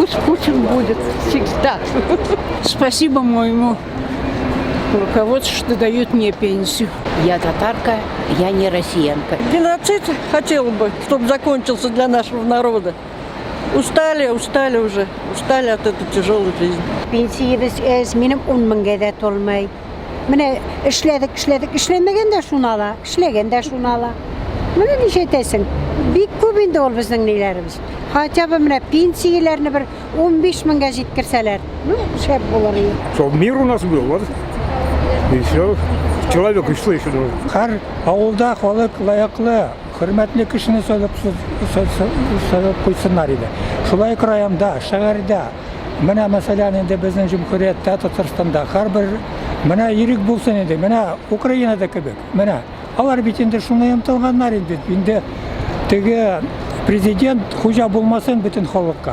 Пусть Путин будет всегда. Спасибо моему руководству, что дают мне пенсию. Я татарка, я не россиянка. Геноцид хотел бы, чтобы закончился для нашего народа. Устали, устали уже, устали от этой тяжелой жизни. Пенсиябез әз, минем 10 меңгә дә тулмый. Менә эшләдек, эшләдек, эшләмәгән дә шуны ала, эшләгән дә шуны ала. Менә ничә әйтәсең? Бик күп инде ул безнең ниләребез. Хотя бы менә пенсияләрне бер 15 меңгә җиткерсәләр, ну, шәп булыр иде. Чтобы мир у нас был, вот. И все. Человеку что еще нужно? Һәр авылда халык лаеклы, хөрмәтле кешене сайлап сайлап куйсыннар иде. Шулай ук районда, шәһәрдә. Менә мәсәлән инде безнең җөмһүрияттә, Татарстанда һәрбер менә ирек булсын инде, менә Украинада кебек. Менә алар бит инде шуны омтылганнар инде. Инде теге президент хуҗа булмасын бөтен халыкка.